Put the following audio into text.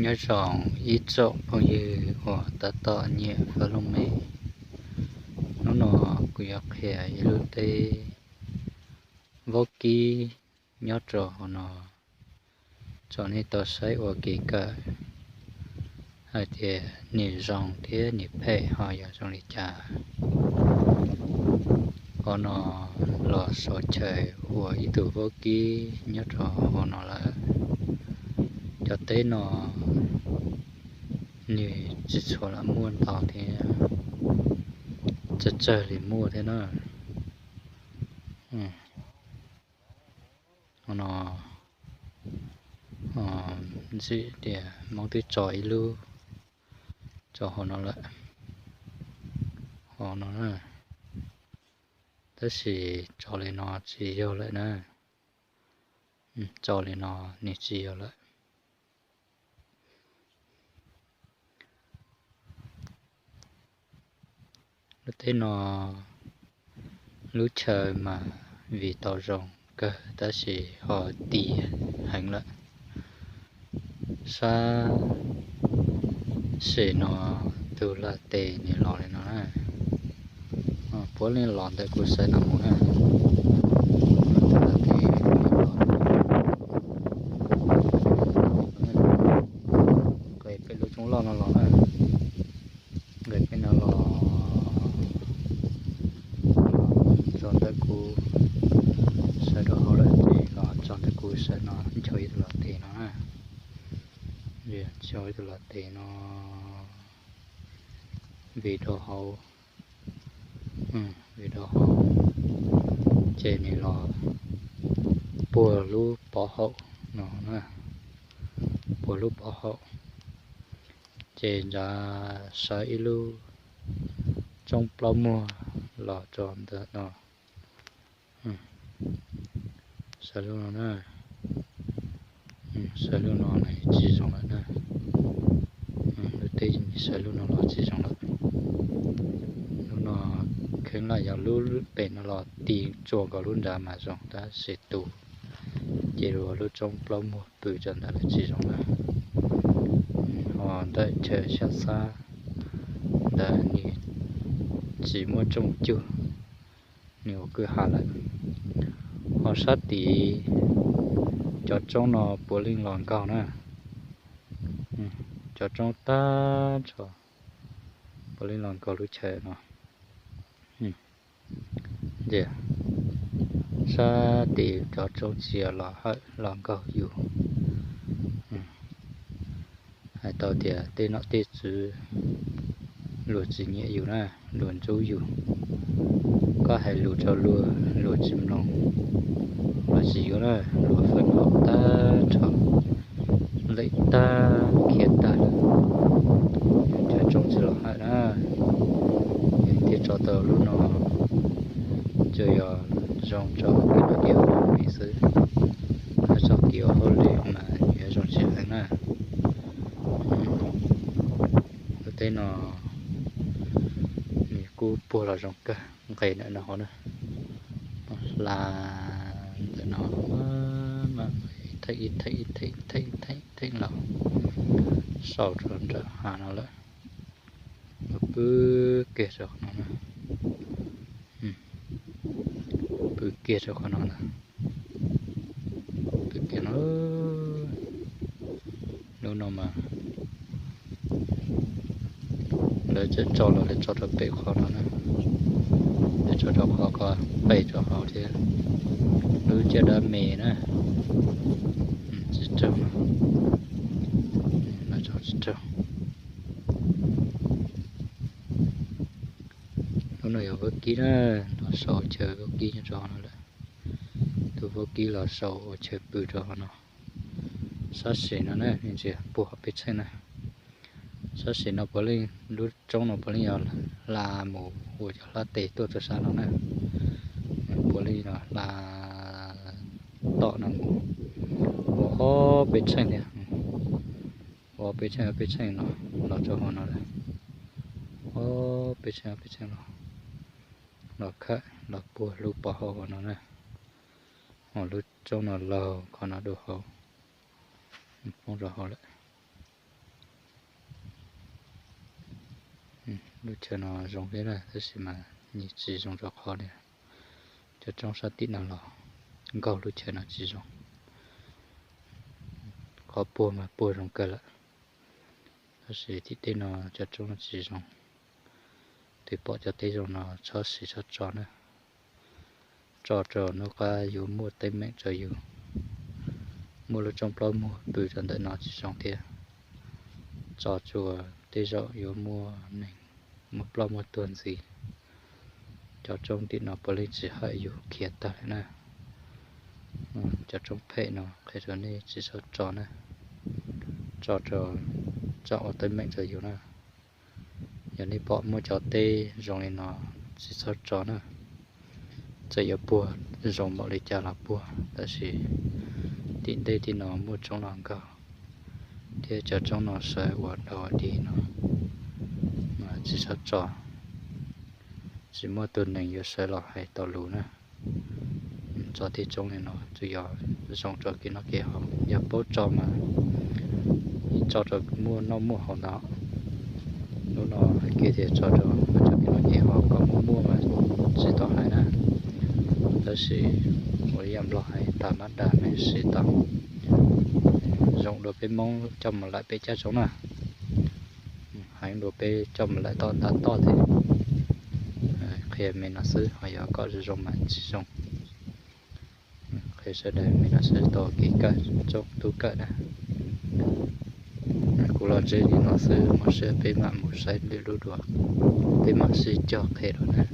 Nyob zoo ib tsoom phooj ywg uas tab tom nyiam Faj Looj Mem, hnub no kuv yuav qhia ib lub teb vaub kib nyob rau hauv no, tsom nej tau saib ua kev kawm hais tias nws zoo thiab nws phem ho yog zoo li cas. Hauv no los sau chaw ua ib tug vaub kib nyob rau hauv no lawm. Cov teb no nws tsis tshua lam muaj ntau thiab, tsawg tsawg li muaj thiab na. Hauv no ntxim tias Hmoob twb tso ib lub, tso hauv no lawm, hauv no na. Tab sis tso li no tsis yog lawm na, tso li no nws tsis yog lawm. Lub teb no lub chaw mas vim tau zoo kawg tab sis ho ti heev lawm. Sab sem no tus lag tes nws los li no na. Puav leej los ntawm kuv sawv no mus na. Tus lag tes nqes pem lub roob loj no los na, nqes pem no los txog ntawm kuv sawv rau hauv lawm ces los txog ntawm kuv sawv no ncho ib tug lag tes no na. Ncho ib tug lag tes no vij rau hauv, vij rau hauv, ces nws los puag lub pov haum no, puag lub pov haum, ces ntshav sawv ib lub tsoob plaub muag los rau ntawm no. Sawv lub no na, sawv lub no na tsis zoo lawm na. Lub teb sawv lub no los tsis zoo lawm. Lub no kheev lam yog lub pem no los ti tsuas nkaus lub nrad mas zoo tab sis tus ces lub tsoob plaub muag pw rau ntawd lawm tsis zoo lawm. Ho ntawm chaw sab xab ntawd nws tsis muaj tsoob cug, nws ua kwj ha lawm. Ho sab tid cov tsoob no puav leej los nkaug na, cov tsoob tag nrho puav leej los nkaug lub chaw no. Sab tid cov tsoob txias los hawm los nkaug yus. Hais tau tias tej nom tej tswv luag tsis nyiam yus na, luag ntxub yus. Koj hais lus rau luag, luag tsis mloog, luag tsis yuav na, luag feem hauv tag nrho, nqis tag khiav tag lawm. Cov tsoob tsis los hawm na, thiaj tso tau lub no, tsuas yog zoo tso kev ua hauj lwm xwb, hab tso kev ua hauj lwm mas yuav zoo tsis heev na. Lub teb no nws kuj puag los zoo kawg, nqes ntawm no hauv na, hla ntawm no, theem ib theem ib theem ib theem ib theem los sau rau nram hav no lawm. Pw kiag rau qhov no, pw kiag rau qhov no ntag. Pw kiag no, lub no mas lawv tseem tso los lawv tso rau pem qhov no na, lawv tso rau qhov ko pem rau hauv thiab, lub caj dab me na, tsis raug no, lawv tso tsis raug. Lub no yog vaub kib na, los sau chaw vaub kib nyob rau hauv no lawm. Tus vaub kib los sau ua chaw pw rau hauv no. Sab sem no na, ntsia puag peb tsheej na. Sab sem no puav leej, lub roob no puav leej yog hla mus ua cov hlab tes tuaj rau sab no na. Puav leej yog hla tom no mus ua ob peb tsheej thiab. Ua ob peb tsheej ob peb tsheej no los rau hauv no lawm. Ob peb tsheej ob peb tsheej los, los khawm los puag lub pov haum hauv no na. Ho lub roob no laug qhov no dua hauv, poob rau hauv lawm. Lub chaw no zoo thiab na, tab sis mas nws tsis zoo rau qhov tias cov roob sab tim no los nkaug lub chaw no tsis zoo. Qhov puag mas puag zoo kawg lawm, tab sis tim teb no cov roob tsis zoo. Tus pom cov teb zoo no txhob siv txhob tso na, tso rau hnub qab yuav muaj teeb meem rau yus, muaj lub roob plaub muag pw rau ntawm no tsis zoo thiab. Tso tsuas tej zaum yuav muaj neeg muaj ploj muaj tuag ntxiv. Cov roob tim no puav leej tsis hawm yus khiav tag lawm na. Cov roob phem no qhia rau nej tsis txhob tso na, tso rau txhob ua teeb meem rau yus na. Yog nej pom muaj cov teb zoo li no tsis txhob tso na. Txawm yuav puag zoo npaum li cas los puag, tab sis tim ntej tim no muaj roob los nkaug, thiab cov roob no sawv ua dog ua dig no mas tsis txhob tso. Tsis muaj tus neeg yuav sawv los hais tau lus na. Tso tej roob li no tsuas yog zoo rau kev noj kev haus, yog paub tso mas tso rau muaj noj muaj haus ntau. Hnub no hais kiag tias tso rau muaj rau kev noj kev haus kom muaj muaj mas tsis tau hais na, tab sis ua li yam Nplog hais tas mab dag me siv tau. Zoo dua peb Hmoob coj mus lawm peb caj roob na, heev dua peb coj mus lawm tom ntav toj thiab. Qhia me no xwb, ho yog kom zoo zoo mas tsis zoo. Qhia sawv daws me no xwb tau kev kawm tsoom tub kawm na. Kuv los ntsib li no xwb, muaj siab peb mam mus saib lwm lub dua, peb mam sib cog qhia dua na.